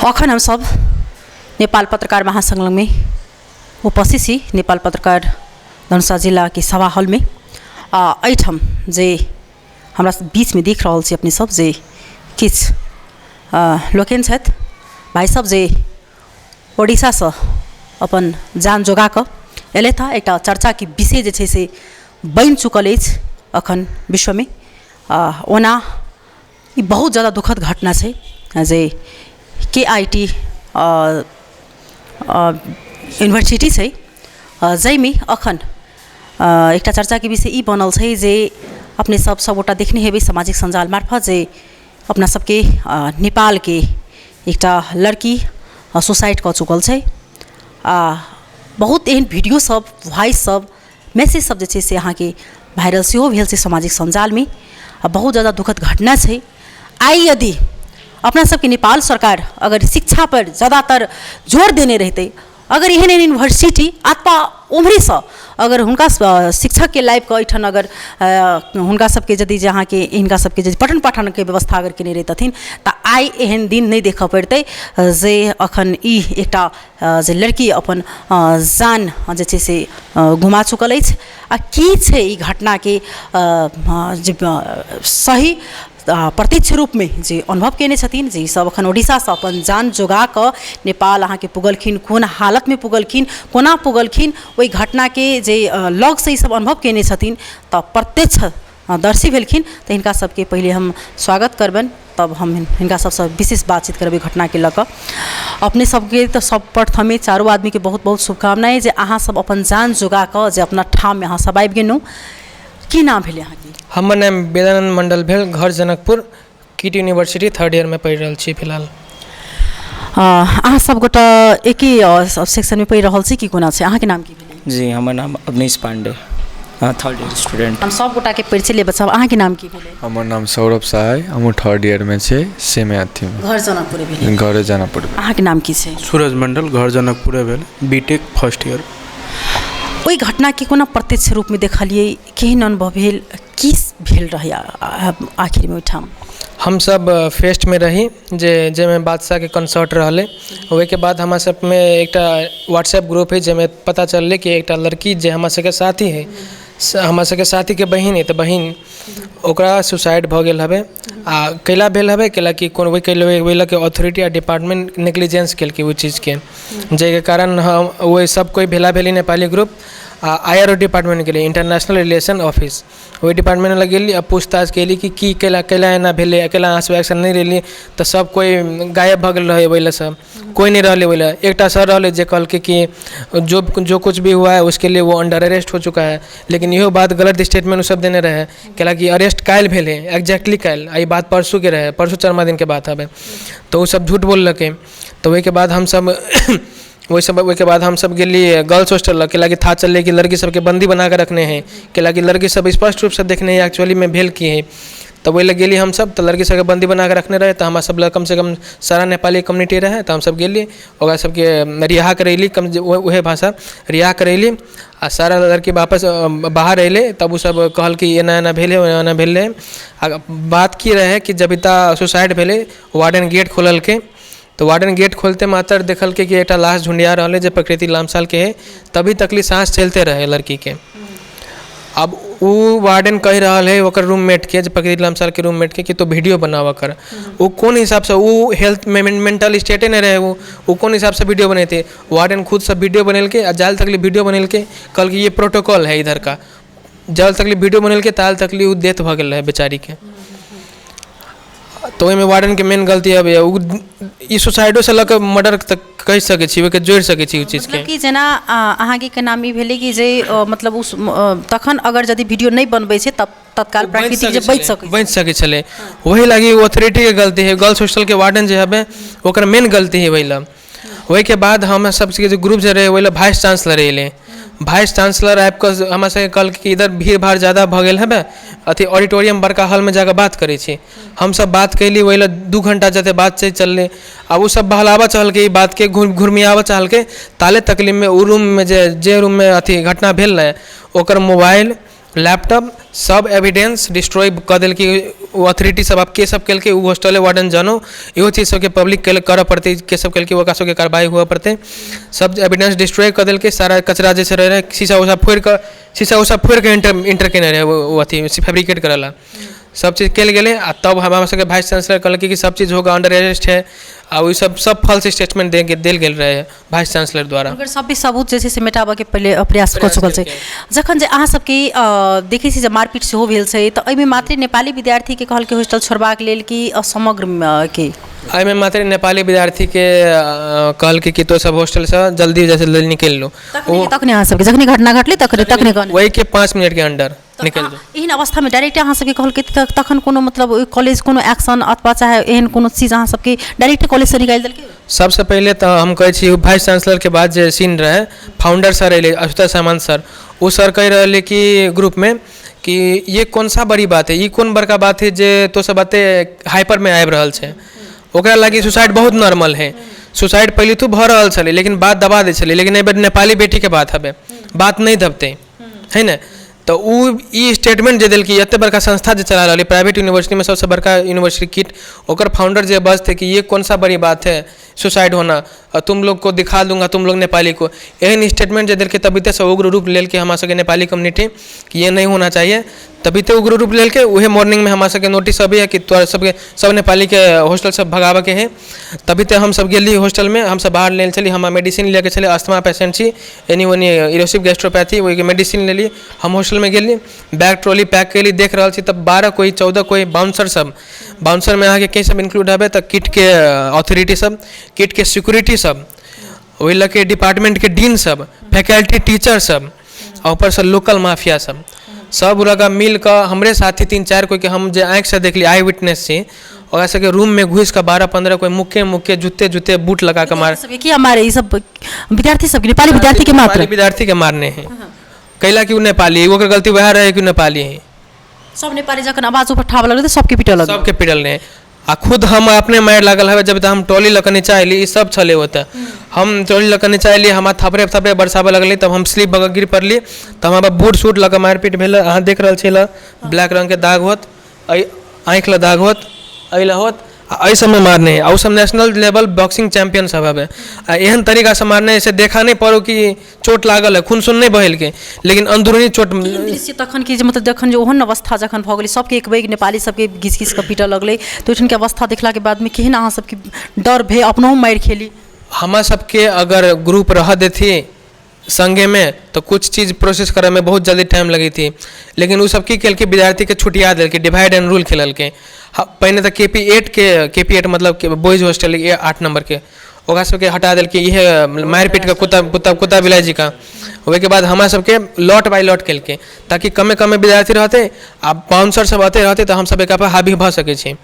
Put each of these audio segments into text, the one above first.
अखन हमसब नेपाल पत्रकार महासङ्घमे उपस्थित छी। नेपाल पत्रकार धनुषा जिलाके सभा हॉलमे आ एहिठाम जे हमरा बीचमे देख रहल छी अपने सब जे किछु लोकनि छथि, भाइ सब जे ओडिशासँ अपन जान जोगा कऽ एलथि हँ। एकटा चर्चाके विषय जे छै से बनि चुकल अछि अखन विश्वमे। ओना ई बहुत जादा दुखद घटना छै जे के I T university छै, जाहिमे अखन एकटा चर्चाके विषय ई बनल छै जे अपने सब सबगोटा देखने हेबै सामाजिक सञ्जाल मार्फत जे अपना सबके नेपालके एकटा लड़की सुसाइड कऽ चुकल छै। आ बहुत एहन वीडियो सब, वॉइस सब, मैसेज सब जे छै से अहाँके वायरल सेहो भेल छै सामाजिक सञ्जालमे। आ बहुत जादा दुखद घटना छै। आइ यदि अपना सबके नेपाल सरकार अगर शिक्षापर जादातर जोर देने रहितै, अगर एहन एहन यूनिवर्सिटी अथवा ओम्हरेसँ अगर हुनका शिक्षकके लाबिकऽ एहिठाम अगर हुनका सबके यदि जे अहाँके हिनका सबके जे पठन पाठनके व्यवस्था अगर कयने रहितथिन तऽ आइ एहन दिन नहि देखऽ पड़ितै जे अखन ई एकटा जे लड़की अपन जान जे छै से गुमा चुकल अछि। आ की छै ई घटनाके जे सही प्रत्यक्ष रूपमे जे अनुभव कयने छथिन, जे ईसभ अखन उड़ीसासँ अपन जान जोगा कऽ नेपाल अहाँके पुगलखिन, कोन हालतमे पुगलखिन, कोना पुगलखिन, ओहि घटनाके जे लगसँ ईसभ अनुभव कयने छथिन तऽ प्रत्यक्ष दर्शी भेलखिन, तऽ हिनका सबके पहिले हम स्वागत करबनि, तब हम हिनका सबसँ विशेष बातचीत करबै घटनाके लऽ कऽ। अपने सबके तऽ सब प्रथमे चारू आदमीके बहुत बहुत शुभकामना जे अहाँ सब अपन जान जोगा कऽ जे अपना ठाममे अहाँ सब आबि गेलहुँ। की नाम भेलै अहाँके? हमर नाम वेदानन्द मण्डल भेल, घर जनकपुर, किट यूनिवर्सिटी थर्ड ईयरमे पढ़ि रहल छी फिलहाल। अहाँ सब गोटा एके सेक्शनमे पढ़ि रहल छी कि कोना छै? अहाँके नाम की भेलै? जी, हमर नाम Avnish Pandey, third year student. हम सब गोटाके परिचय लेबऽ चाहब। अहाँके नाम की भेलै? हमर नाम सौरभ सहाय, हमहूँ थर्ड ईयरमे छी, सेमे अथीमे। घर जनकपुरे भेलै? घरे जनकपुर। अहाँके नाम की छै? सूरज मण्डल, घर जनकपुरे भेल, बी टेक फर्स्ट ईयर। ओहि घटनाके कोना प्रत्यक्ष रूपमे देखलियै, केहन अनुभव भेल, की भेल रहै आखिरमे ओहिठाम? हमसब फेस्टमे रही जे जाहिमे बादशाहके कॉन्सर्ट रहलै। ओहिके बाद हमरा सबमे एकटा व्हाट्सएप ग्रुप हइ, जाहिमे पता चललै कि एकटा लड़की जे हमरा सबके साथी हइ, हमरा सबके साथीके बहिन हइ, तऽ बहिन ओकरा सुसाइड भऽ गेल हबे। आ कैला भेल हबे? कैला कि कोनो ओहि लऽ कऽ अथॉरिटी आ डिपार्टमेन्ट नेग्लिजेंस केलकै ओहि चीजके, जाहिके कारण हम ओहि सब कोइ भेला भेली नेपाली ग्रुप आ I R O department गेलै, इंटरनेशनल रिलेशन ऑफिस। ओहि डिपार्टमेन्ट लग गेली आ पूछताछ केली कि की कैला कैला एना भेलै, कैला अहाँ सब एक्शन नहि लेलियै। तऽ सब कोइ गायब भऽ गेल रहै, ओहि लए सब कोइ नहि रहलै। ओहि लए एकटा सर रहलै जे कहलकै कि जो जो कुछ भी हुआ है, उसके लिए वो अंडर अरेस्ट हो चुका है। लेकिन इहो बात गलत स्टेटमेन्ट ओ सब देने रहै, कैलाकि अरेस्ट काल्हि भेलै, एक्जैक्टली काल्हि, आ ई बात परसूके रहै, परसू चरमा दिनके बात हबै। तऽ ओ सब झूठ बोललकै। तऽ ओहिके बाद हमसब ओहि सब ओहिके बाद हमसब गेलियै गर्ल्स हॉस्टल लग, कैलाकि थाह चललै कि लड़की सबके बन्दी बनाकऽ रखने हइ, कैलाकि लड़की सब स्पष्ट रूपसँ देखने हइ एक्चुअलीमे भेल की हइ। तऽ ओहि लए गेली हमसब तऽ लड़की सबके बन्दी बनाकऽ रखने रहै। तऽ हमरा सब लग कमसँ कम सारा नेपाली कम्युनिटी रहै, तऽ हमसब गेली, ओकरा सबके रिहा करैली, कम उहे भाषा रिहा करैली आ सारा लड़की वापस बाहर अयलै। तब ओसब कहलकै एना एना भेलै, ओना एना भेलै। आ बात की रहै कि जबिता सुसाइड भेलै, वार्डन गेट खोललकै, तऽ वार्डन गेट खोलते मात्र देखलकै कि एकटा लाश झुंडिया रहलै जे प्रकृति लामसालके हइ। तभी तकली साँस चलिते रहै लड़कीके। आब ओ वार्डन कहि रहल हइ ओकर रूममेटके, जे प्रकृति लामसालके रूममेटके, कि तू वीडियो बनाबऽ कर। ओ कोन हिसाबसँ? ओ हेल्थ मेंटल स्टेटे नहि रहै। ओ कोन हिसाबसँ वीडियो बनेतै? वार्डन खुदसँ वीडियो बनेलकै आ जाल तकली वीडियो बनेलकै, कहलकै, "ये प्रोटोकॉल है इधर का।" जाल तकली वीडियो बनेलकै, ताल तकली ओ डेथ भऽ गेल रहै बेचारीके। तऽ ओहिमे वार्डनके मेन गलती अबैए। ओ ई सुसाइडोसँ लऽ कऽ मर्डर तक कहि सकै छी, ओहिके जोड़ि सकै छी ओहि चीजके। मतलब कि जेना अहाँके नाम ई भेलै कि जे मतलब उस तखन अगर यदि वीडियो नहि बनबै छै तब तत्काल प्राकृतिक जे बचि सकै। बचि सकै छलै। ओहि लागि ओ अथॉरिटीके गलती है, गर्ल्स हॉस्टलके वार्डन जे हबै ओकर मेन गलती है ओहि लए। ओहिके बाद हम सबके जे ग्रुप जे रहै, ओहि लए वाइस चांसलर अयलै। वाइस चांसलर आबि कऽ हमरा सबके कहलकै कि इधर भीड़ भाड़ ज्यादा भऽ गेल हेबै, अथी ऑडिटोरियम बड़का हॉलमे जाकऽ बात करै छी। हमसब बात कयली, ओहि लए 2 घण्टा जते बातचीत चललै। आ ओसब बहलाबऽ चाहलकै, ई बातके घुरमियाबऽ चाहलकै। ताले तकलीफमे ओ रूममे जे जे रूममे अथी घटना भेल रहै, ओकर मोबाइल, लैपटॉप सब एविडेंस डिस्ट्रॉय कऽ देलकै ओ अथॉरिटी सब। आब के सब केलकै, ओ हॉस्टले वार्डन जानो। इहो चीज सबके पब्लिक करऽ पड़तै, के सब केलकै, ओकरा सबके कार्रवाई हुअ पड़तै। सब एविडेंस डिस्ट्रॉय कऽ देलकै। सारा कचरा जे रहै, शीशा उसा फोड़ि कऽ, शीशा उसा फोड़ि कऽ एंटर एंटर केने रहै। ओ अथी फैब्रिकेट करै लए सब चीज कयल गेलै। आ तब हमरा सबके वाइस चांसलर कहलकै कि सब चीज होगा, अंडर अरेस्ट है। आ ओहि सब सब फॉल्स स्टेटमेंट देल गेल रहै वाइस चांसलर द्वारा। हुनकर सब भी सबूत जे छै से मेटाबऽके पहिले प्रयास कऽ चुकल छै। जखन जे अहाँ सबके देखै छी जे मारपीट सेहो भेल छै, तऽ एहिमे मात्र नेपाली विद्यार्थीके कहलकै हॉस्टल छोड़बाक लेल कि समग्र के? एहिमे मात्र नेपाली विद्यार्थीके कहलकै कि तो सब हॉस्टलसँ जल्दी जैसे जल्दी निकलि लो। तखने अहाँ सबके जखने घटना घटलै, तखने तखने कहने? ओहिके 5 मिनटके अन्दर निकलि जाओ। एहन अवस्थामे डायरेक्ट अहाँ सबके कहलकै तऽ तखन कोनो मतलब ओहि कॉलेज कोनो एक्शन अथवा चाहे एहन कोनो चीज, अहाँ सबके डायरेक्ट कॉलेजसँ निकालि देलकै? सबसँ पहिले तऽ हम कहै छी, वाइस चांसलरके बाद जे सीन रहै, फाउंडर सर अयलै, आशुतोष सामंत सर। ओ सर कहि रहलै कि ग्रुपमे कि ये कौन सा बड़ी बात है, ई कोन बड़का बात है जे तो सब एते हाइपरमे आबि रहल छै? ओकरा लागि सुसाइड बहुत नॉर्मल है। सुसाइड पहिले तो भऽ रहल छलै, लेकिन बात दबा दै छलै, लेकिन एहि बेर नेपाली बेटीके बात हबे, बात नहि दबतै है ने। तऽ ओ ई स्टेटमेंट जे देलकै, एते बड़का संस्था जे चला रहल है, प्राइवेट यूनिवर्सिटीमे सबसँ बड़का यूनिवर्सिटी किट, ओकर फाउंडर जे बजतै कि ये कौन सा बड़ी बात है सुसाइड होना और तुम लोग को दिखा दूंगा तुम लोग नेपाली को, एहन स्टेटमेंट जे देलकै, तभिते से उग्र रूप लेलकै हमरा सबके नेपाली कम्युनिटी कि ये नहीं होना चाहिए। तभिते उग्र रूप लेलकै। उहे मॉर्निंगमे हमरा सबके नोटिस अबैए कि तोरा सबके सब नेपालीके हॉस्टल सब भगाबऽके है। तभिते हमसब गेली हॉस्टलमे। हमसब बाहर लेल छली, हमरा मेडिसिन लैके छलै, अस्थमा पेशेंट छी, एनी ओनी इरोसिव गैस्ट्रोपैथी, ओहिके मेडिसिन लेली। हम हॉस्टलमे गेली, बैग ट्रॉली पैक कयली। देख रहल छी तब 12 कोइ, 14 कोइ बाउंसर सब। बाउंसरमे अहाँके के सब इंक्लूड हेबै? तऽ किटके अथॉरिटी सब, किटके सिक्योरिटी सब, ओहि लऽ के डिपार्टमेंटके डीन सब, फैकल्टी टीचर सब आ ऊपरसँ लोकल माफिया सब, सब लगा मिल कऽ हमरे साथी तीन चारि कोइके, हम जे आँखिसँ देखली, आई विटनेस छी, ओकरा सबके रूममे घुसि कऽ 12-15 कोइ मुक्के मुक्के, जूते जूते, बूट लगा कऽ मार सबके किया मारे ई सब विद्यार्थी सबके, नेपाली विद्यार्थी के मात्र? नेपाली विद्यार्थीके मारने है, कैला कि ओ नेपाली। ओकर गलती वएह रहे कि ओ नेपाली है। सब नेपाली जखन आवाज उठाबऽ लगलै तऽ सबके पीटऽ लगलै? सबके पीटल रहे आ खुद हम अपने मारि लागल हवे। जब हम ट्रॉली लऽ कऽ नीचा अयली, ई सब छलै ओतऽ, हम ट्रॉली लऽ कऽ नीचा अयली, हमरा थपड़े थपड़े बरसाबऽ लगलै, तब हम स्लिप भऽ कऽ गिर पड़ली। तऽ हमरा बूट सूट लऽ कऽ मारिपीट भेल। अहाँ देख रहल छी, ब्लैक रङ्गके दाग होत, एहि आँखि लए दाग होत, एहि लए होत आ एहि सबमे मारने है। आ ओसब नेशनल लेवल बॉक्सिंग चैंपियन सब हवे आ एहन तरीकासँ मारने से देखा नहि पड़ो कि चोट लागल है। खून सुन नहि बहेलकै, लेकिन अंदरूनी चोट। केहन दृश्य तखन कि जे मतलब जखन जे ओहन अवस्था जखन भऽ गेलै, सबके एक बैग नेपाली सबके घीच घीच कऽ पीटऽ लगलै, तऽ ओहिठामके अवस्था देखलाके बादमे केहन अहाँ सबके डर भेल, अपनहु मारि खेली? हमरा सबके अगर ग्रुप रह देथी संगेमे तऽ कुछ चीज प्रोसेस करैमे बहुत जल्दी टाइम लगैती, लेकिन ओसब की केलकै? विद्यार्थीके छुटिया देलकै, डिवाइड एंड रूल खेललकै। पहिने तऽ केपी 8के, केपी 8 मतलब बॉयज हॉस्टल 8 नम्बरके, ओकरा सबके हटा देलकै इहे मारि पीट कऽ, कुत्ता कुत्ता कुत्ता बिलाइ जकाँ। ओहिके बाद हमरा सबके लॉट बाय लॉट केलकै, ताकि कमे कमे विद्यार्थी रहतै आ बाउंसर सब अते रहतै तऽ हमसब एकरा पर हावी भऽ सकै छी।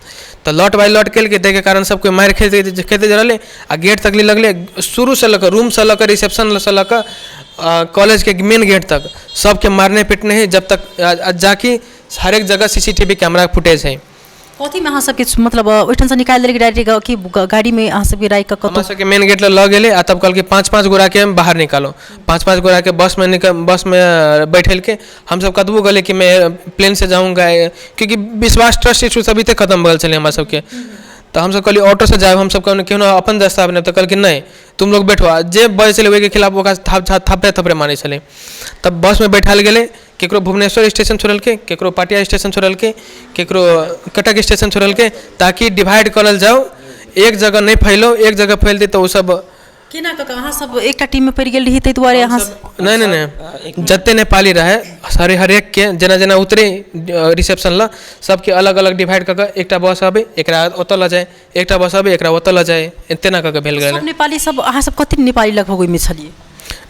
तऽ लॉट बाय लॉट केलकै, ताहिके कारण सब कोइ मारि खेते खेते रहलै आ गेट तक लगलै। शुरूसँ लऽ कऽ, रूमसँ लऽ कऽ, रिसेप्शनसँ लऽ कऽ कॉलेजके मेन गेट तक सबके मारने पीटने है, जब तक जाकि हरेक जगह सीसीटीवी कैमरा फुटेज है। कथीमे अहाँ सबके मतलब ओहिठामसँ निकालि देलकै डायरेक्ट कि गाड़ीमे अहाँ सबके राखि कऽ हमरा कतहु? सबके मेन गेट लग लऽ गेलै आ तब कहलकै पाँच पाँच गोराके बाहर निकालो। पाँच पाँच गोराके बसमे निकल, बसमे बैठेलकै। हमसब कतबो गेलै कि मैं प्लेन से जाऊँगा, क्योंकि विश्वास, ट्रस्ट इशू सब तक खतम भऽ गेल छलै हमरा सबके। तऽ हमसब कहलियै ऑटोसँ जायब, हमसब केहनो अपन रास्ता बनायब। तऽ कहलकै नहि, तुम लोग बैठो। आ जे बजै छलै, ओहिके खिलाफ ओकरा थाप थप्पड़े थप्पड़े मारै छलै। तब बसमे बैठायल गेलै। केकरो भुवनेश्वर स्टेशन छोड़लकै, केकरो पटिया स्टेशन छोड़लकै, केकरो कटक स्टेशन छोड़लकै, ताकि डिवाइड करल जाउ, एक जगह नहि फैलो। एक जगह फैलतै तऽ ओसब केना कऽ कऽ अहाँ सब एकटा टीममे पड़ि गेल रही, ताहि दुआरे अहाँ नहि नहि नहि, जते नेपाली रहै हरे हरेकके जेना जेना उतरे रिसेप्शन लग, सबके अलग अलग डिवाइड कऽ कऽ एकटा बस अबै, एकरा ओतऽ लऽ जाय, एकटा बस अबै, एकरा ओतऽ लऽ जाय, तेना कऽ कऽ भेल गेलै। सब नेपाली सब, अहाँ सब कते नेपाली लगभग ओहिमे छलियै?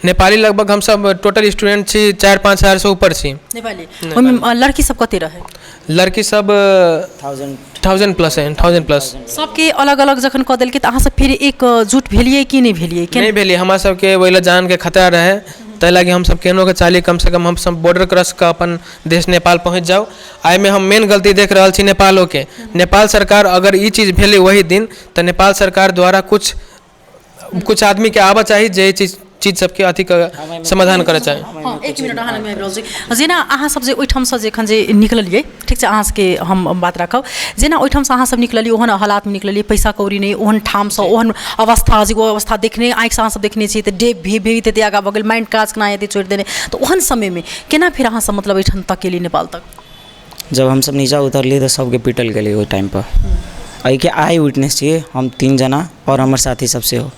नेपाली लगभग हमसब टोटल स्टूडेंट छी, 4-5 हजारसँ ऊपर छी। नेपाली। ओहिमे लड़की सब कते रहै? लड़की सब थाउजेंड। 1000 प्लस है, 1000 प्लस। सबके अलग अलग जखन कऽ देलकै तऽ अहाँ सब फेर एकजुट भेलियै कि नहि भेलियै? नहि भेलियै। हमरा सबके ओहि लए जानके खतरा रहै, ताहि लागि हमसब केहनो के चाली कमसँ कम हमसब बॉर्डर क्रॉस कऽ अपन देश नेपाल पहुँच जाउ। एहिमे हम मेन गलती देख रहल छी नेपालोके। नेपाल सरकार, अगर ई चीज भेलै वही दिन, तऽ नेपाल सरकार द्वारा कुछ कुछ आदमीके आबऽ चाही जे ई चीज चीज सबके अथी समाधान करऽ चाही। हँ, एक मिनट, अहाँ लगमे आबि रहल छी। जेना अहाँसब जे ओहिठामसँ जे एखन जे निकललियै, ठीक छै, अहाँ सबके हम बात राखब। जेना ओहिठामसँ अहाँसब निकललियै, ओहन हालातमे निकललियै, पैसा कौड़ी नहि, ओहन ठामसँ ओहन अवस्था जे ओ अवस्था देखने आँखिसँ अहाँसब देखने छियै, तऽ डेभ भी भी एते आगाँ भऽ गेल, माइंड काज केना हेतै छोड़ि देने, तऽ ओहन समयमे केना फेर अहाँसब मतलब एहिठाम तक एलियै, नेपाल तक? जब हमसब नीचाँ उतरलियै तऽ सबके पीटल गेलै ओहि टाइमपर। एहिके आइ विटनेस छियै हम 3 जना आओर हमर साथी सब सेहो।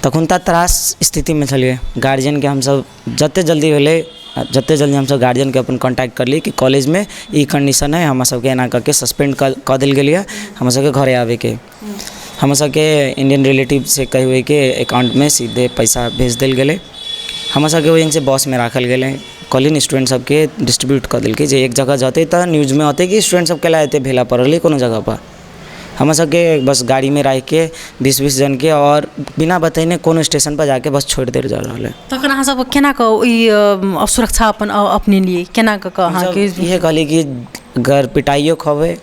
तखुनता त्रास स्थितिमे छलियै। गार्जियनके हमसब जते जल्दी भेलै जते जल्दी हमसब गार्जियनके अपन कॉन्टैक्ट करलियै कि कॉलेजमे ई कन्डीशन हइ, हमरा सबके एना कऽ के सस्पेंड कऽ देल गेल यऽ, हमरा सबके घरे आबैके। हमरा सबके इंडियन रिलेटिवसँ कहि उहिके एकाउंटमे सीधे पैसा भेज देल गेलै। हमरा सबके ओहिसँ बसमे राखल गेलै। कहलियै स्टूडेंट सबके डिस्ट्रीब्यूट कऽ देलकै जे एक जगह जेतै तऽ न्यूजमे अतै कि स्टूडेंट सब कैला एते भेला पड़ल हइ कोनो जगहपर। हमरा सबके बस गाड़ीमे राखिके 20-20 जनके आओर बिना बतेने कोनो स्टेशनपर जाके बस छोड़ि देल जा रहल हइ। तखन अहाँ सब केना कऽ ई सुरक्षा अपन अपनेलियै, केना कऽ कऽ अहाँके? इहे कहलियै कि अगर पिटाइयो खबै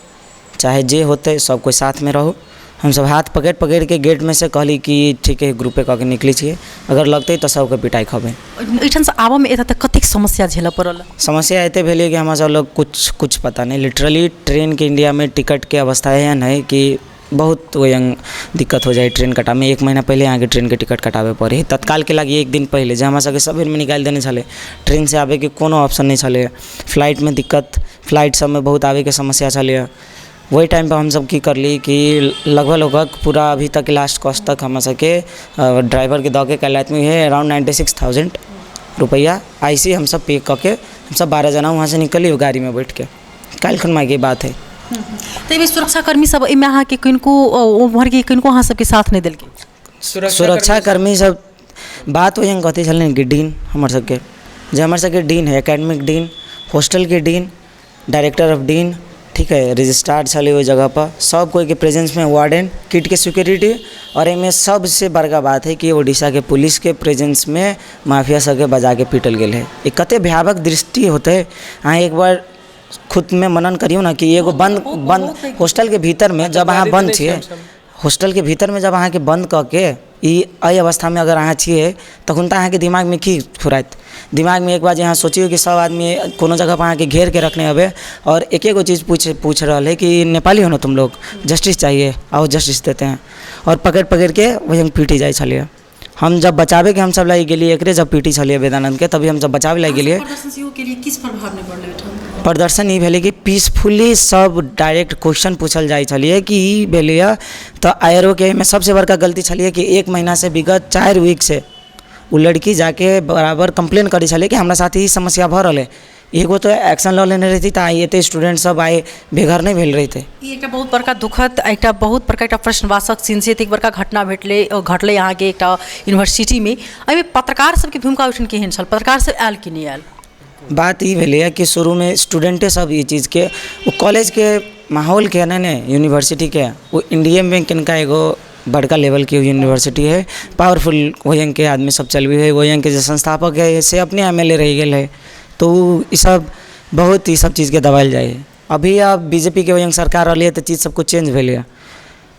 चाहे जे होतै, सब कोइ साथमे रहू। हमसब हाथ पकड़ि पकड़िके गेटमे से कहली कि ठीक है, ग्रुपे कऽ के निकलै छियै, अगर लगतै तऽ सबके पिटाइ खबै। एहिठामसँ आबऽमे एतऽ तक कतेक समस्या झेलऽ पड़ल? समस्या एते भेलै कि हमरा सब लग कुछ कुछ पता नहि। लिटरली ट्रेनके इंडियामे टिकटके अवस्था एहन हइ कि बहुत ओहन दिक्कत हो जाइ। ट्रेन कटाबैमे एक महीना पहिले अहाँके ट्रेनके टिकट कटाबै पड़ै हइ तत्कालके लागि, एक दिन पहिले, जे हमरा सबके सबेरमे निकालि देने छलै। ट्रेनसँ आबैके कोनो ऑप्शन नहि छलै। फ्लाइटमे दिक्कत, फ्लाइट सबमे बहुत आबैके समस्या छलैए। ओहि टाइमपर हमसब की करली कि लगभग लगभग पूरा अभी तक लास्ट कॉस्ट तक हमरा सबके ड्राइवरके दऽ के काल्हि रातिमे इहे अराउंड 96,000 रुपैआ ऐसे हमसब पे कऽ के हमसब 12 जना वहाँसँ निकलली गाड़ीमे बैठके। काल्हि खनमाके बात हइ। तऽ एहिमे सुरक्षाकर्मी सब एहिमे अहाँके किनको उम्हरके किनको अहाँ सबके साथ नहि देलकै? सुरक्षाकर्मी सब बात ओहन कथी छलै कि डीन हमर सबके, जे हमर सबके डीन हइ, एकेडमिक डीन, हॉस्टलके डीन, डायरेक्टर ऑफ डीन, ठीक है, रजिस्ट्रार छलै ओहि जगहपर, सब कोइके प्रेजेंसमे, वार्डन, किटके सिक्योरिटी, आओर एहिमे सबसँ बड़का बात हइ कि उड़ीसाके पुलिसके प्रेजेंसमे माफिया सबके बजाके पीटल गेल हइ। ई कते भयावह दृष्टि होतै, अहाँ एक बार खुदमे मनन करियौ ने कि एगो बन्द बन्द हॉस्टलके भीतरमे जब अहाँ बन्द छियै, हॉस्टलके भीतरमे जब अहाँके बन्द कऽ के ई एहि अवस्थामे अगर अहाँ छियै, तखन तऽ अहाँके दिमागमे की फुराइत दिमागमे? एक बार जे अहाँ सोचियौ कि सब आदमी कोनो जगहपर अहाँके घेरके रखने हेबै आओर एके गो चीज पूछ पूछ रहल हइ कि नेपाली हो ना तुम लोग, जस्टिस चाहिए, आओ जस्टिस देते हैं। आओर पकड़ि पकड़िके वही पीटी जाइ छलियै। हम जब बचाबैके हमसब लागि गेलियै, एकरे जब पीटी छलियै वेदानन्दके, तभी हमसब बचाबै लागि गेलियै। प्रदर्शन सेहो केलियै, किछु प्रभाव नहि पड़लै ओहिठाम? प्रदर्शन ई भेलै कि पीसफुली सब डायरेक्ट क्वेश्चन पूछल जाइ छलियै कि ई भेलैए तऽ आईआरओके एहिमे सबसँ बड़का गलती छलियै कि एक महीनासँ विगत 4 वीकसँ ओ लड़की जाके बराबर कम्प्लेन करै छलै कि हमरा साथ ई समस्या भऽ रहल हइ। एगो तऽ एक्शन लऽ लेने रहितै तऽ आइ एते स्टूडेंट सब आइ बेघर नहि भेल रहितै। ई एकटा बहुत बड़का दुखद, एकटा बहुत बड़का एकटा प्रश्नवाचक चिन्ह छै। एतेक बड़का घटना भेटलै, घटलै अहाँके एकटा यूनिवर्सिटीमे। एहिमे पत्रकार सबके भूमिका ओहिठाम केहन छल? पत्रकार सब आयल कि नहि आयल? बात ई भेलैए कि शुरूमे स्टूडेंटे सब ई चीजके ओ कॉलेजके माहौलके नहि नहि यूनिवर्सिटीके, ओ इंडियेमे किनका एगो बड़का लेवलके यूनिवर्सिटी हइ, पावरफुल ओहिके आदमी सब चलबै हइ। ओहिके जे संस्थापक हइ से अपने एमएलए रहि गेल हइ, तऽ ओ ईसब बहुत ईसब चीजके दबाएल जाइ हइ। अभी आब बीजेपीके ओहन सरकार रहलै तऽ चीज सब किछु चेंज भेलैए,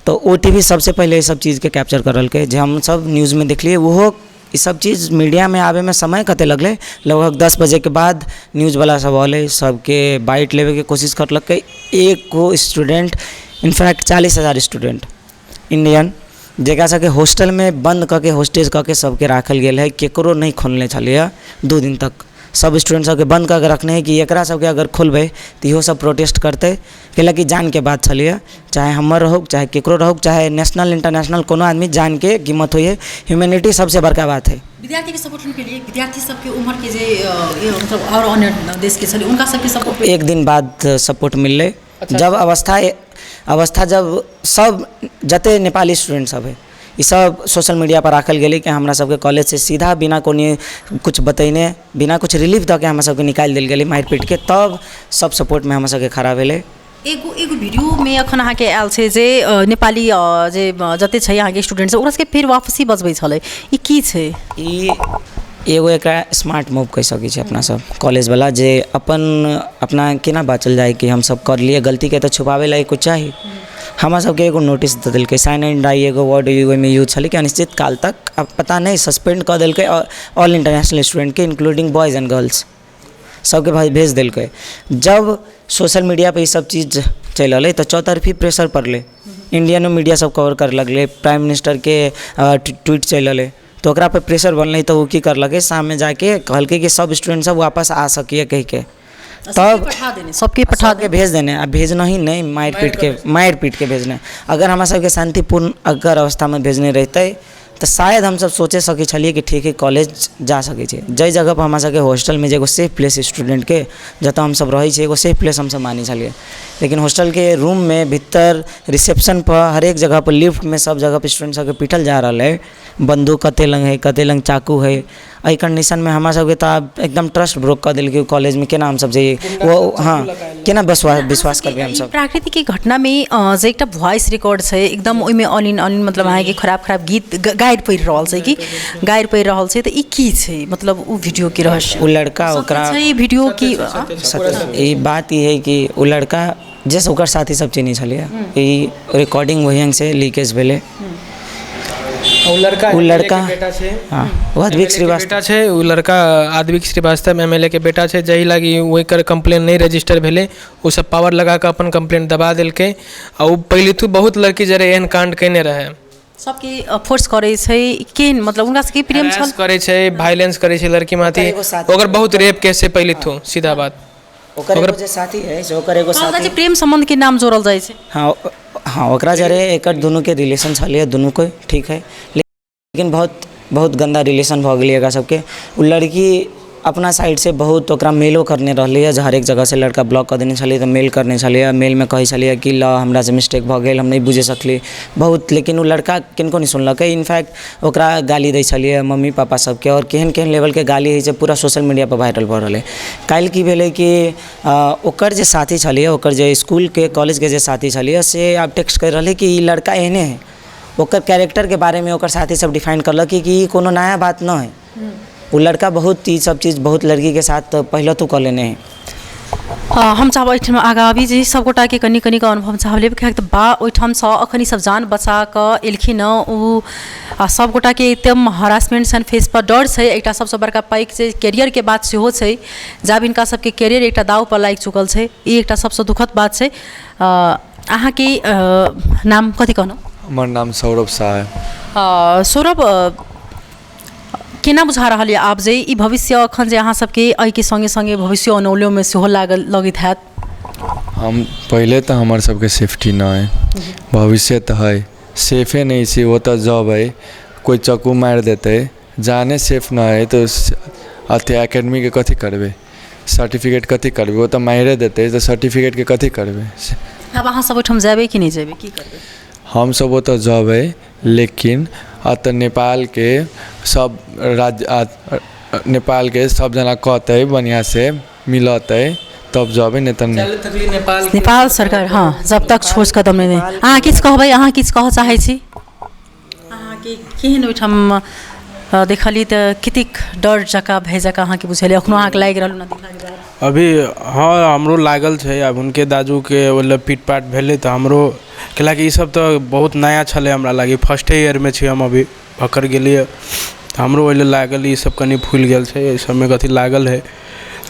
तऽ ओ टी वी सबसँ पहिले ईसब चीजके कैप्चर करलकै, जे हमसब न्यूजमे देखलियै। ओहो ईसब चीज मीडियामे आबैमे समय कते लगलै? लगभग 10 बजेके बाद न्यूजवला सब अलै, सबके बाइट लेबेके कोशिश करलकै। एक गो स्टूडेंट, इनफैक्ट 40,000 स्टूडेंट इंडियन, जकरा सबके हॉस्टलमे बन्द कऽ के, होस्टेज कऽ के सबके राखल गेल हइ, ककरो नहि खोलने छलैए 2 दिन तक। सब स्टूडेंट सबके बन्द कऽ के रखने हइ कि एकरा सबके अगर खोलबै तऽ इहो सब प्रोटेस्ट करतै, कैलाकि जानके बात छलैए, चाहे हमर रहौ, चाहे ककरो रहौ, चाहे नेशनल इंटरनेशनल कोनो आदमी, जानके कीमत होइ हइ, ह्यूमैनिटी सबसँ बड़का बात हइ। विद्यार्थीके सपोर्ट के लिए, विद्यार्थी सबके उम्हरके जे मतलब आओर अन्य देशके छलै, हुनका सबके सपोर्ट? एक दिन बाद सपोर्ट मिललै, जब अवस्था अवस्था जब सब जते नेपाली स्टूडेंट सब हइ, ई सब सोशल मीडिया पर राखल गेलै कि हमरा सबके कॉलेजसँ सीधा बिना कोनो किछु बतेने, बिना किछु रिलीफ दऽ के हमरा सबके निकालि देल गेलै मारि पीटके, तब सब सपोर्टमे हमरा सबके खड़ा भेलै। एगो एगो वीडियोमे एखन अहाँके आयल छै जे नेपाली जे जते छै अहाँके स्टूडेंट सब, ओकरा सबके फेर वापसी बजबै छलै। ई की छै? ई एगो एकरा स्मार्ट मूव कहि सकै छी अपना सब कॉलेजवला, जे अपन अपना केना बाँचल जाय कि हमसब करलियै गलतीके तऽ छुपाबै लागि किछु चाही। हमरा सबके एगो नोटिस दऽ देलकै। साइन एंड डाई एगो वर्ड ओहिमे यूज छलै कि अनिश्चित काल तक, आब पता नहि, सस्पेंड कऽ देलकै ऑल इंटरनेशनल स्टूडेंटके, इन्क्लूडिंग बॉयज एंड गर्ल्स, सबके भेज देलकै। जब सोशल मीडियापर ई सब चीज चलि एलै तऽ चौतरफी प्रेशर पड़लै। इण्डियनो मीडिया सब कवर करै लगलै, प्राइम मिनिस्टरके ट्वीट चलि एलै, तऽ ओकरापर प्रेशर बनलै। तऽ ओ की करलकै? शाममे जाके कहलकै कि सब स्टूडेंट सब वापस आ सकैए कहिके। तब पठा देने, सबके पठा सबके भेज देने। आ भेजना ही नहि, मारि पीटके भेजने। अगर हमरा सबके शान्तिपूर्ण अगर अवस्थामे भेजने रहितै तऽ शायद हमसब सोचि सकै छलियै कि ठीक हइ, कॉलेज जा सकै छै। जाहि जगहपर हमरा सबके हॉस्टलमे जे एगो सेफ प्लेस स्टूडेंटके, जतऽ हमसब रहै छियै, एगो सेफ प्लेस हमसब मानै छलियै, लेकिन हॉस्टलके रूममे भीतर, रिसेप्शनपर, हरेक जगहपर, लिफ्टमे, सब जगहपर स्टूडेंट सबके पीटल जा रहल हइ। बन्दूक कते लग हइ, कते लग चाकू हइ। एहि कन्डीशनमे हमरा सबके तऽ आब एकदम ट्रस्ट ब्रोक कऽ देलकै। ओ कॉलेजमे केना हमसब जइयै? ओ हँ, केना विश्वास विश्वास करबै हमसब? प्राकृतिक घटनामे जे एकटा वॉइस रिकॉर्ड छै, एकदम ओहिमे अनिन अनिन, मतलब अहाँके खराब खराब गीत गारि पड़ि रहल छै कि गारि पड़ि रहल छै, तऽ ई की छै? मतलब ओ वीडियोके रहस्य? ओ लड़का ओकरा छै ई वीडियो की? ई बात ई हइ कि ओ लड़का जे ओकर साथी सब चिन्है छलियै, ई रिकॉर्डिंग वही से लीकेज भेलै। ओ लड़का ओ लड़का MLA के बेटा छै। हँ, ओ अद्विक MLA के श्रीवास्तव। बेटा छै। ओ लड़का आद्विक श्रीवास्तव एमएलए के बेटा छै, जाहि लागि ओकर कंप्लेन नहि रजिस्टर भेलै। ओ सब पावर लगा कऽ अपन कंप्लेन दबा देलकै। आ ओ पहिलेतो बहुत लड़की जरे एहन कांड कयने रहै। सबके फोर्स करै छै केहन? मतलब हुनका सबके प्रेम छल? हरास करै छै, वायलेंस करै छै लड़की माथि। एगो साथी ओकर बहुत रेप केस छै पहिलेतो, सीधा बात। ओकर एगो जे साथी है से ओकर एगो कहल जाइ साथी छै प्रेम सम्बन्धके नाम जोड़ल जाइ छै। हँ, ओकरा जरे एकर दुनूके रिलेशन छलैए दुनूके, ठीक है, लेकिन बहुत बहुत गन्दा रिलेशन भऽ गेलै एकरा सबके। ओ लड़की अपना साइडसँ बहुत ओकरा मेलो करने रहलैए, जे हरेक जगहसँ लड़का ब्लॉक कऽ देने छलै, तऽ मेल करने छलैए। मेलमे कहै छलैए कि लऽ, हमरासँ मिस्टेक भऽ गेल, हम नहि बुझि सकली बहुत। लेकिन ओ लड़का किनको नहि सुनलकै। इनफैक्ट ओकरा गाली दै छलैए, मम्मी पापा सबके, आओर केहन केहन लेवलके गाली होइ छै, पूरा सोशल मीडियापर वायरल भऽ रहलै। काल्हि की भेलै कि ओकर जे साथी छलैए, ओकर जे इसकुलके कॉलेजके जे साथी छलैए, से आब टेक्स्ट करि रहलै कि ई लड़का एहने हइ। ओकर कैरेक्टरके बारेमे ओकर साथी सब डिफाइन करलक कि ई कोनो नया बात नहि हइ, ओ लड़का बहुत ई सब चीज बहुत लड़कीके साथ पहिले तो कऽ लेने हइ। हम चाहब एहिठाम आगाँ आबी जे सभगोटाके कनि कनिक अनुभव चाहब लेब, किएक तऽ बा ओहिठामसँ एखन ई सब जान बचा कऽ एलखिन हँ ओ। आ सभगोटाके एकदम हरासमेंट छनि फेसपर, डर छै। एकटा सबसँ बड़का पैघ छै कैरियरके बात सेहो छै, जाब हिनका सबके कैरियर एकटा दाव पर लागि चुकल छै। ई एकटा सबसँ दुखद बात छै। अहाँके नाम कथी कहलहुँ? हमर नाम सौरभ शाह है। सौरभ, केना बुझा रहल यऽ आब जे ई भविष्य एखन जे अहाँ सबके एहिके सङ्गे सङ्गे भविष्य अनौलोमे सेहो लागल लगैत हैत? हम पहिले तऽ हमर सबके सेफ्टी नहि है, भविष्य तऽ है, सेफे नहि छै। ओतऽ जेबै, कोइ चक्कू मारि देतै, जाने सेफ नहि है, तऽ अथी एकेडमीके कथी करबै? सर्टिफिकेट कथी करबै? ओ तऽ मारिए देतै, तऽ सर्टिफिकेटके कथी करबै? आब अहाँ सब ओहिठाम जेबै कि नहि जेबै? की करबै? हमसब ओतऽ जेबै, लेकिन एतऽ नेपालके सब राज्य, नेपालके सब जना कहतै, बढ़िआँसँ मिलतै तब जेबै, नहि तऽ नहि। नेपाल नेपाल सरकार, हँ, जब तक ठोस कदम नहि। अहाँ किछु कहबै? अहाँ किछु कहऽ चाहै छी? अहाँके केहन ओहिठाम देखलियै तऽ कतेक डर जकाँ, भय जकाँ अहाँके बुझेलै? एखनो अहाँके लागि रहल ने देखलाके बाद? अभी हँ, हमरो लागल छै। आब हुनके दाजूके मतलब पीटपाट भेलै तऽ हमरो कैलाकि ई सब तऽ बहुत नया छलै हमरा लागि। फर्स्टे ईयरमे छी हम, अभी भखर गेलियै, तऽ हमरो ओहि लेल लागल। ई सब कनि फुलि गेल छै, एहि सबमे कथी लागल है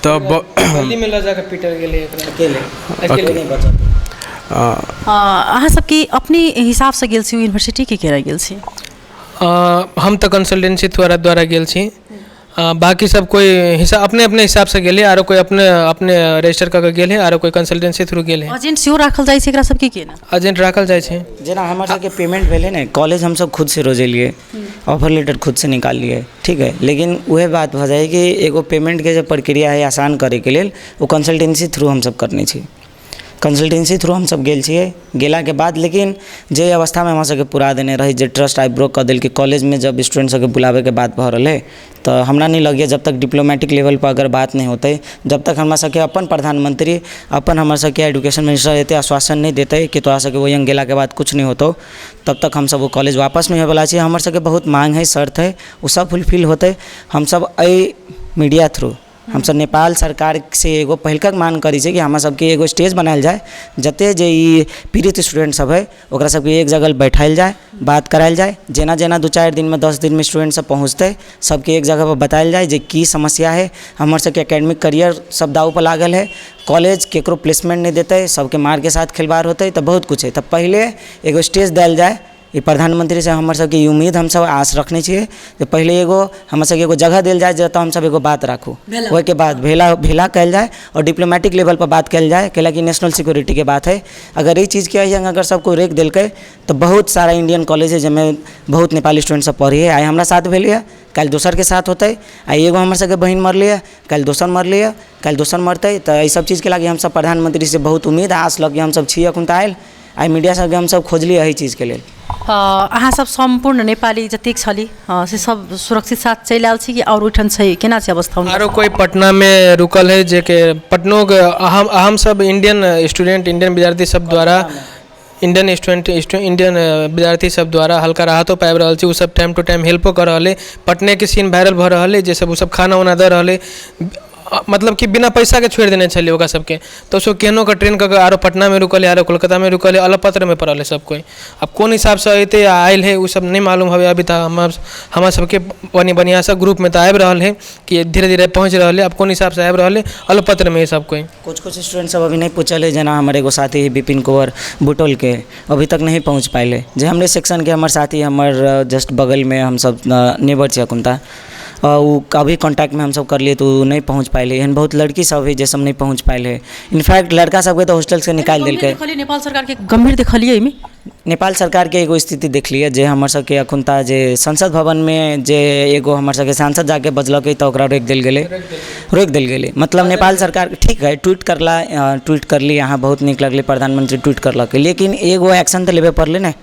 तऽ गलीमे लऽ जाकऽ पीटल गेलै एकरा। अकेले। अकेले। नहि बचत। अहाँ सबके अपने हिसाबसँ गेल छी यूनिवर्सिटी की केना गेल छी? हम तऽ कंसल्टेंसी द्वारा द्वारा गेल छी। बाकी सब कोइ हिसाब अपने अपने हिसाबसँ गेलै, आरो कोइ अपने अपने रजिस्टर कऽ के गेल है, आरो कोइ कंसल्टेंसी थ्रू गेल है। एजेंट सेहो राखल जाइ छै एकरा सबके केना? एजेंट राखल जाइ छै। जेना हमर सबके पेमेंट भेलै ने, कॉलेज हमसब खुदसँ रोजेलियै, ऑफर लेटर खुदसँ निकाललियै, ठीक है, लेकिन उएह बात भऽ जाइ कि एगो पेमेंटके जे प्रक्रिया है आसान करैके लेल, ओ कंसल्टेंसी थ्रू हमसब करने छी। कंसल्टेंसी थ्रू हमसब गेल छियै। गेलाके बाद लेकिन जे अवस्थामे हमरा सबके पुरा देने रहै, जे ट्रस्ट आइ ब्रोक कऽ देलकै, कॉलेजमे जब स्टूडेंट सबके बुलाबैके बात भऽ रहलै, तऽ हमरा नहि लगैए, जब तक डिप्लोमेटिक लेवलपर अगर बात नहि होतै, जब तक हमरा सबके अपन प्रधानमंत्री, अपन हमर सबके एजुकेशन मिनिस्टर एते आश्वासन नहि देतै कि तोरा सबके ओहि गेलाके बाद किछु नहि होतौ, तब तक हमसब ओ कॉलेज वापस नहि होइवला छै। हमर सबके बहुत माँग है, शर्त है, ओ सब फुलफिल होतै। हमसब एहि मीडिया थ्रू हमसब नेपाल सरकारसँ एगो पहिलका माँग करै छियै कि हमरा सबके एगो स्टेज बनायल जाइ, जतऽ जे ई पीड़ित स्टूडेन्ट सब हइ, ओकरा सबके एक जगह बैठायल जाइ, बात करायल जाइ। जेना जेना 2-4 दिनमे, 10 दिनमे स्टूडेन्ट सब पहुँचतै, सबके एक जगहपर बतायल जाइ जे की समस्या हइ। हमर सबके एकेडमिक करियर सब दाँवपर लागल हइ, कॉलेज ककरो प्लेसमेन्ट नहि देतै, सबके मार्कके साथ खेलवाड़ होतै, तऽ बहुत किछु हइ। तऽ पहिले एगो स्टेज देल जाइ। ई प्रधानमन्त्रीसँ हमर सबके ई उम्मीद, हमसब आस रखने छियै जे पहिले एगो हमर सबके एगो जगह देल जाइ, जतऽ हमसब एगो बात राखू। ओहिके बाद भेला भेला कयल जाइ आओर डिप्लोमेटिक लेवलपर बात कयल जाइ, कैलाकि नेशनल सिक्योरिटीके बात हइ। अगर ई चीजके अगर सब कोइ रोकि देलकै, तऽ बहुत सारा इण्डियन कॉलेज हइ, जाहिमे बहुत नेपाली स्टूडेन्ट सब पढ़ै हइ। आइ हमरा साथ भेलै हँ, काल्हि दोसरके साथ होतै। आइ एगो हमर सबके बहिन मरलै हँ, काल्हि दोसर मरलै हँ, काल्हि दोसर मरतै। तऽ एहि सब चीजके लागि हमसब प्रधानमन्त्रीसँ बहुत उम्मीद, आस लऽ के हमसब छी एखन तऽ आयल। आइ मीडिया सबके हमसब खोजलियै एहि चीजके लेल। अहाँ सब सम्पूर्ण नेपाली जतेक छली से सब सुरक्षित साथ चलि आयल छी कि आओर ओहिठाम छै? केना छै अवस्था हुनकर? आरो कोइ पटनामे रुकल है, जे कि पटनोके हम हमसब इण्डियन स्टूडेन्ट, इण्डियन विद्यार्थी सब द्वारा, इण्डियन स्टूडेन्ट, इण्डियन विद्यार्थी सब द्वारा हल्का राहतो पाबि रहल छी। ओसब टाइम टू टाइम हेल्पो कऽ रहल अइ। पटनेके सीन वायरल भऽ रहल अइ, जे सब ओसब खाना उना दऽ रहल अइ, मतलब कि बिना पैसाके छोड़ि देने छलै ओकरा सबके। तऽ ओसब केहनो कऽ ट्रेन कऽ कऽ आरो पटनामे रुकल हइ, आरो कोलकातामे रुकल हइ। अलपत्रमे पड़ल हइ सब कोइ। आब कोन हिसाबसँ अएतै आओर आएल हइ, ओसब नहि मालूम हबै अभी तऽ। हमरा सबके बढ़िआँसँ ग्रुपमे तऽ आबि रहल हइ कि धीरे धीरे पहुँच रहल हइ। आब कोन हिसाबसँ आबि रहल हइ, अलपत्रमे हइ सब कोइ। कुछ कुछ स्टूडेंट सब अभी नहि पहुँचल हइ, जेना हमर एगो साथी हइ विपिन कुंवर बुटौलके, अभी तक नहि पहुँच पाएल जे हमरे सेक्शनके हमर साथी, हमर जस्ट बगलमे हमसब नेबर छै अखुनता। ओ अभी कॉन्टैक्टमे हमसब करलियै तऽ ओ नहि पहुँच पाएल। एहन बहुत लड़की सब हइ जे सब नहि पहुँच पाएल हइ। इनफैक्ट लड़का सबके तऽ हॉस्टलसँ निकालि देलकै। देखलियै नेपाल सरकारके गम्भीर देखलियै एहिमे? नेपाल सरकारके एगो स्थिति देखलियै जे हमर सबके अखुनता जे संसद भवनमे जे एगो हमर सबके सांसद जाके बजलकै, तऽ ओकरा रोकि देल गेलै, रोकि देल गेलै। मतलब नेपाल सरकार ठीक हइ, ट्वीट करला, ट्वीट करली अहाँ, बहुत नीक लगलै, प्रधानमन्त्री ट्वीट करलकै, लेकिन एगो एक्शन तऽ लेबे पड़लै ने।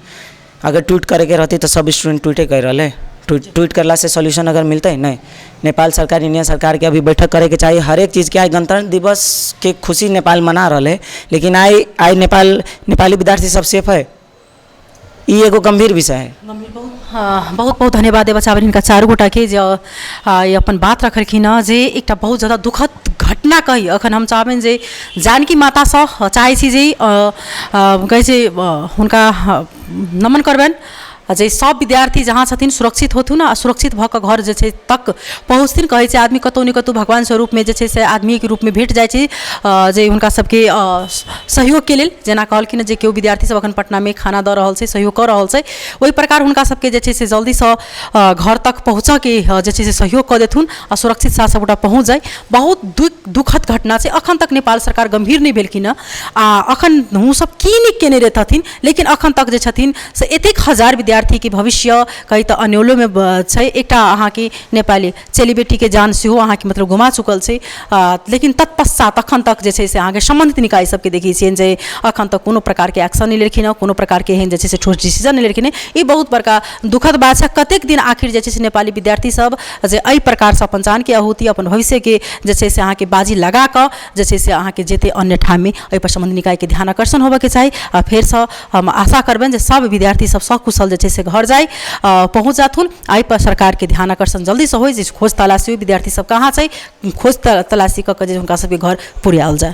अगर ट्वीट करैके रहतै तऽ सब स्टूडेन्ट ट्वीटे करि रहलै? ट्वीट करलासँ सॉल्यूशन अगर मिलतै? नहि। नेपाल सरकार, इंडिया सरकारके अभी बैठक करैके चाही हरेक चीजके। आइ गणतन्त्र दिवसके खुशी नेपाल मना रहल हइ, लेकिन आइ आइ नेपाल नेपाली विद्यार्थी सब सेफ हइ? ई एगो गम्भीर विषय है। हँ, बहुत बहुत धन्यवाद देबऽ चाहबनि हिनका चारू गोटाके जे ई अपन बात रखलखिन हँ, जे एकटा बहुत ज्यादा दुखद घटना कही। एखन हम चाहबनि जे जानकी मातासँ चाहै छी जे कहै छै हुनका नमन करबनि जे सब विद्यार्थी जहाँ छथिन सुरक्षित होथुन आ सुरक्षित भऽ कऽ घर जे छै तक पहुँचथिन। कहै छै आदमी कतहु ने कतहु भगवान स्वरूपमे जे छै से आदमीके रूपमे भेट जाइ छै, जे हुनका सबके सहयोगके लेल। जेना कहलखिन जे केओ विद्यार्थी सब अखन पटनामे खाना दऽ रहल छै, सहयोग कऽ रहल छै, ओहि प्रकार हुनका सबके जे छै से जल्दीसँ घर तक पहुँचऽके जे छै से सहयोग कऽ देथुन आ सुरक्षित साथ सबगोटा पहुँच जाइ। बहुत दुखद घटना छै। अखन तक नेपाल सरकार गम्भीर नहि भेलखिन हँ आ अखन सब की नीक केने रहथिन, लेकिन अखन तक जे छथिन से एतेक हजार विद्यार्थीके भविष्य कही तऽ अन्योलोमे छै। एकटा अहाँके नेपाली चेली बेटीके जान सेहो अहाँके मतलब गुमा चुकल छै, लेकिन तत्पश्चात अखन तक जे छै से अहाँके सम्बन्धित निकाय सबके देखै छियनि जे अखन तक कोनो प्रकारके एक्शन नहि लेलखिन हँ, कोनो प्रकारके एहन जे छै से ठोस डिसीजन नहि लेलखिन हँ। ई बहुत बड़का दुखद बात छै। कतेक दिन आखिर जे छै से नेपाली विद्यार्थी सब जे एहि प्रकारसँ अपन जानके आहुति, अपन भविष्यके जे छै से अहाँके बाजी लगा कऽ जे छै से अहाँके जेतै अन्य ठाममे? एहिपर सम्बन्धित निकायके ध्यान आकर्षण होबऽके चाही आ फेरसँ हम आशा करबनि जे सब विद्यार्थी सब सकुशल जे छै से घर जाइ पहुँच जाथुन। एहिपर सरकारके ध्यान आकर्षण जल्दीसँ होइ जे खोज तलाशी, विद्यार्थी सब कहाँ छै, खोज तलाशी कऽ कऽ जे हुनका सबके घर पुरायल जाय।